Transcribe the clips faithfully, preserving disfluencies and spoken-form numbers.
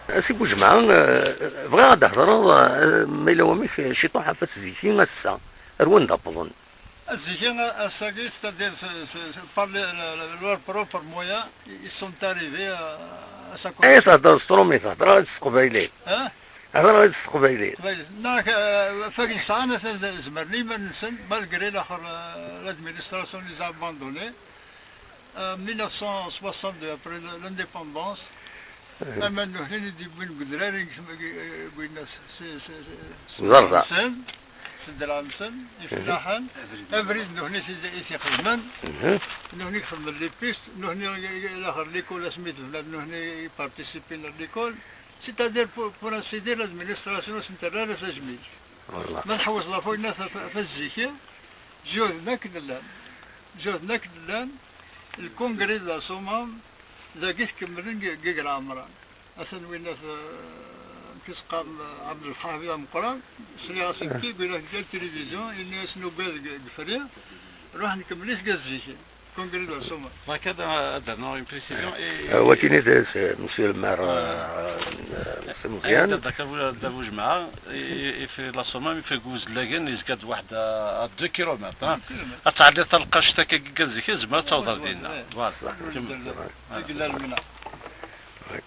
A Si Bujemɛa, eh, bɣiɣ ad d-thedreḍ, eh, ma yella wamek, eh, ciṭuḥ ɣef At Ziki ass-a, ar wanda wwḍen? At Ziki, eh, ass-agi, c'est-à-dire, c'est, c'est, c'est par le, le, le, leurs propres moyens, ils sont arrivés à, à s'accomplir. Ay, thedreḍ s trumit, hder-aɣ-d s teqbaylit. Hein? Hder-aɣ-d s teqbaylit. Teqbaylit. Neɣ, eh, fakin sɛan, atan zemren i yiman-nsen, malgré laxer, eh, l'administration les a abandonnés. En mille neuf cent soixante-deux, après le- l'indépendance, aman nutni i d-yewwin deg udrar, i yegm- i- i- i- s- s- s- s- Ẓerda. Nsen, s ddreɛ-nsen, ifellaḥen, abrid nutni i t- i t-ixedmen, nutni i ixedmen les pistes, nutni i- i- laxer l'école asmi tebna, nutni i participin à l'école, c'est-à-dire pour, pour ainsi dire l'administration ur sen-terri ara tajmilt. Wallah. Ma tḥewwseḍ ɣef wayen ɣef, ɣef, ɣef zziki, jehden akk llan. Jehden akk llan, le congrès de la Somme, dagi tkemmlen g- g- g Lɛemran. Atan winna, eh, amek i s-qqaren, eh, Ɛebdelḥafid Ameqqran, sliɣ-as nekki, yewwi-d la télévision, yenna-as nugad g- g Fri, ruḥ nkemmel-it g zziki. Congrès de la Somme. Donc, ad, ad d-rnuɣ une précision. Et, euh, wakini d, c'est monsieur le maire, euh, euh, c'est Meziane. Dda Bujemɛa, i, i, i fait la Somme, i fait Guzlagen, yezga-d waḥed à, à deux kilomètres, hein. Deux kilomètres. Ad tɛeddiḍ talqact akka deg zik, zemreḍ ad tawḍeḍ dinna. Voilà. Voilà. Kemmel. Deg lal minna.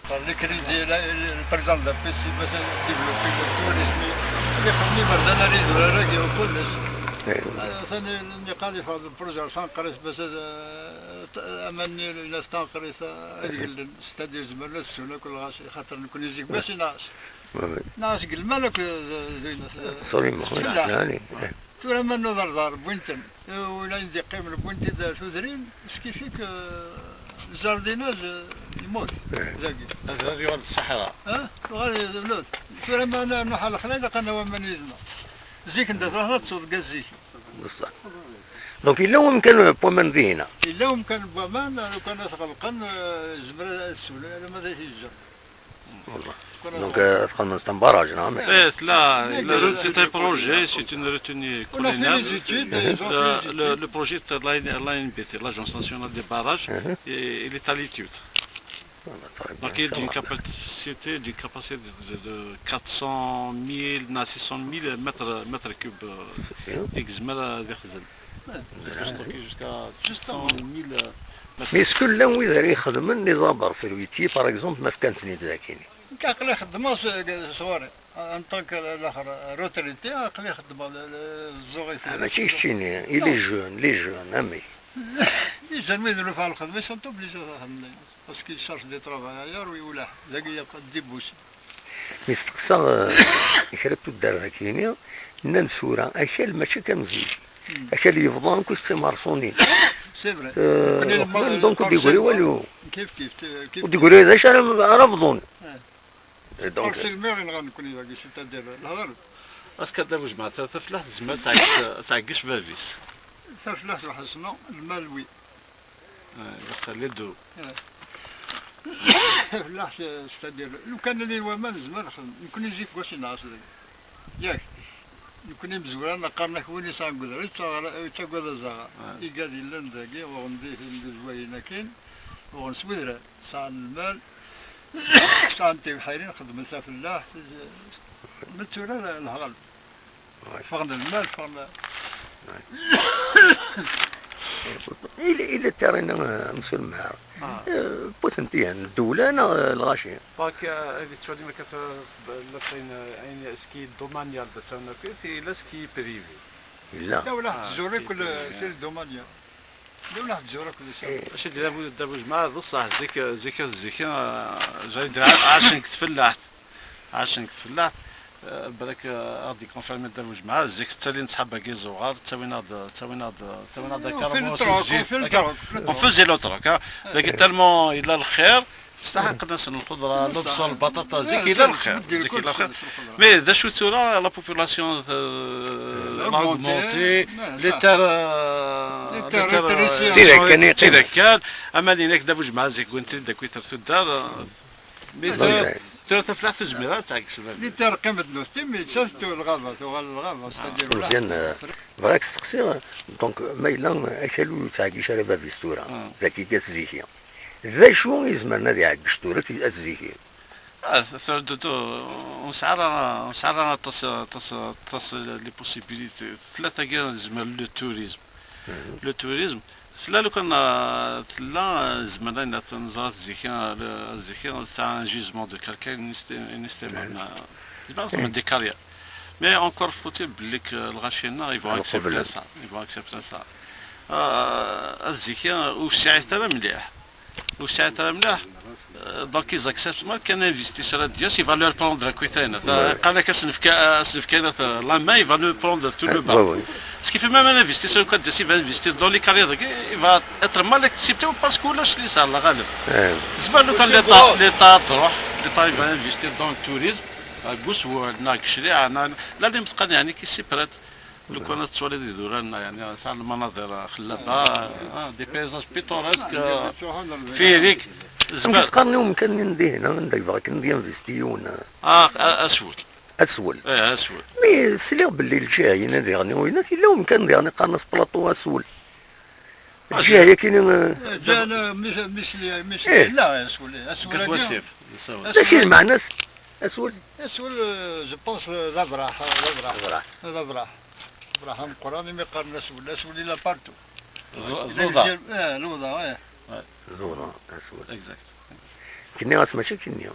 Par les crédits, la, le, par exemple, la pêche, bac ad développer le tourisme, ad ixdem iberdan ara idurar-agi u kullec. Atan nniqal yeffeɣ-d lprujet ar tanqrit bac ad, eh, aman-nni n at tanqrit ad gellen, c'est-à-dire zemren ad ssun akk lɣaci, xaṭer nekkni zik mačči nɛac. Nɛac deg lmal akk d, d, d, d, Absolument, oui, tfellaḥ. Tura ma nuḍerḍer, wwin-ten. Win ayen d-iqqimen, wwin-t-id tudrin, skif-ik, eh, le jardinage, eh, yemmut, dagi. Ad, ad yuɣal d ṣṣeḥra. Eh? Uɣal d lut. Tura ma na-, nuḥ ɣer lexla, ilaq ad nawi aman yid-neɣ. Zik n dat, ad teṭṭseḍ deg zik. Bṣeḥ. Donc, yella wemkan n waman dihin-a? Yella wemkan n waman, lukan ad t-ɣelqen, eh, yezmer ad swen, alamma d at yeǧǧen. Voilà. Donc, euh, txedmeḍ un barrage, neɣ amek? Eh, tella, tella, c'est un projet, c'est une retenue collinaire. On a fait les études, ils ont fait les études. Le, le, le projet de l'A N B T, l'Agence nationale des barrages, et il est à l'étude. Voilà, très bien. Donc, il y a une capacité, une capacité de, de, de quatre cent mille, non, six cent mille mètres, mètres cubes, euh, i yezmer ad ixzen. Jusqu'à, jusqu'à six cent mille mètres. Mais est-ce que llan wid ara ixedmen les arbres fruitiers, par exemple, ma fkan-ten-id dakini? Nekk aql-i xeddmeɣ s, s ɣur-i. En tant que laxer retraité, aql-i xeddmeɣ le, le, ẓẓuɣ i. Ah, mačči keččini, i les jeunes, les jeunes, amek? Les jeunes, wid ur nefɛen lxedma, ils sont obligés ad xedmen. Parce qu'ils cherchent des travailleurs, oui, ou là. Dagi, il y a pas de débouché. Mi steqsaɣ, eh, kra n tuddar dagi-nni, nnan tura, akal mačči akka am zik. Akal yebḍa akk s timerṣunin. C'est vrai. Eh, donc, ur d-yegri walu. Kif, kif, kif. Ur d-yegri d acu ara, ara bḍun. Eh. Et donc, par le maire, yenɣa nekkni dagi, c'est-à-dire, lehḍer. Ass-a, Dda Bujemɛa, ta-, tafellaḥt tezmer ad tɛegg-, ad tɛeggeḍ bab-is. Tafellaḥt, ḥesna, lmal, oui. Ah, les deux. Tafellaḥt, c'est-à-dire, lukan llan waman, nezmer ad nexdem. Nekkni zik wac i nɛac dagi. Yak, nekkni imezwura neqqaren-ak win yesɛan deg udrar, yettagad azaɣar. Igad yellan dagi, uɣen di tin d uzwayen akin, uɣen s wedrar, sɛan lmal, sɛan tibḥirin, xedmen tafellaḥt, ma d tura lehɣel. Ffɣen lmal, ffɣen. Il, il est terrain, euh, monsieur le maire. Ah. Euh, wwten-t-id ddewla neɣ, euh, lɣaci? Donc, euh, ad yettwali ma kata, euh, la fin, euh, ayen, ce qui est domanial de son côté, et là, ce qui est privé. Yella. Ddewla tzur akk, c'est le domanial. Ddewla tzur akk. Acu d-yenna Dda Bujemɛa, d ṣṣeḥ, zik, zik, zik, euh, j'allais dire, ɛacen deg tfellaḥt. Ɛacen deg tfellaḥt, eh, balak, eh, ad d-ikonfirmi Dda Bujemɛa, zik ttalin ṣṣḥab-agi iẓewɣar, ttawin-aɣ-d, ttawin-aɣ-d, ttawin-aɣ-d akarmu, on faisait le troc, on faisait le troc, hein. Dagi tellement yella lxir, staḥqen-asen lxeḍra, lebṣel, lbaṭaṭa, zik yella lxir, zik yella lxir. Mais d acu tura, la population, eh, a augmenté, les terres, eh, les terres, eh, tidekkal, aman-inek Dda Bujemɛa, zik wwin-t-id akk i tertuddar, eh, Mais tura, tura tafellaḥt ur tezmir ara ad tɛegg s bab-is. Li terqimet nutni, mi ttattu lɣaba, tuɣal lɣaba, c'est-à-dire. Meẓyan, eh, bɣiɣ ad k-steqsiɣ, donc, ma yella akal ur yettɛeggic ara bab-is tura, dagi i at Ziki. D acu i izemren ad iɛeggec tura at Ziki? Ah, tura d- d- ur nesɛi ara, ur nesɛi ara aṭas, aṭas, aṭas les possibilités. Tella tagi, nezmer le tourisme. Le tourisme, tella lukan, ah, tella, ah, zemren ad nẓer zik, ah, le- zik, ah, c'est un gisement de calcaire, une estimation. Zemren ad xedmen des carrières. Mais encore faut-il belli que lɣaci-nneɣ, ils vont accepter ça. Ils vont accepter ça. Ah, zik, ah, ur sɛit ara mliḥ. Ur sɛint ara mliḥ. Euh, donc ils acceptent mal qu'un investisseur ad d-yas, il va leur prendre akk-iten. Qqaren-ak asenfka, asenfka la main, il va leur prendre tout le bas. Parce qu'il fait même un investisseur, quand il va investir dans les carrières, il va être mal accepté parce que ulac les ça, la غالب. زعما لو كان l'État, l'État تروح, l'État il va investir dans le tourisme, à Guswal, na Gchri'a, na, la limite, يعني, qui s'y prête. Lukan ad tettwaliḍ idurar-nneɣ, يعني, sɛan lmanaḍir xellada, ah, des paysages pittoresques, ah, féeriques. Amek i s-qqaren i umkan-nni n dihin, anda yebɣa kan ad yinvesti yiwen? Ah, ah, Aswel. Aswel. Eh, Aswel. Mi sliɣ belli lǧiha-ina diɣen, winat, yella umkan diɣen iqqaren-as plateau Aswel. Lǧiha-yagi-ni, eh, ǧiha-ni, mis-, misli, misli, eh, yella Aswel, eh, Aswel-agi. Aswel. D acu i d lmeɛna-s? Aswel? Aswel, eh, je pense, eh, d abraḥ, d abraḥ. Abraḥ. D abraḥ. Abraḥ ameqqran, imi qqaren Aswel, Aswel yella partout. Ḍ-, ḍuḍa. Eh, ḍuḍa, eh. Ḍuḍa, Aswel. Exact. Kenni-as mačči kenni.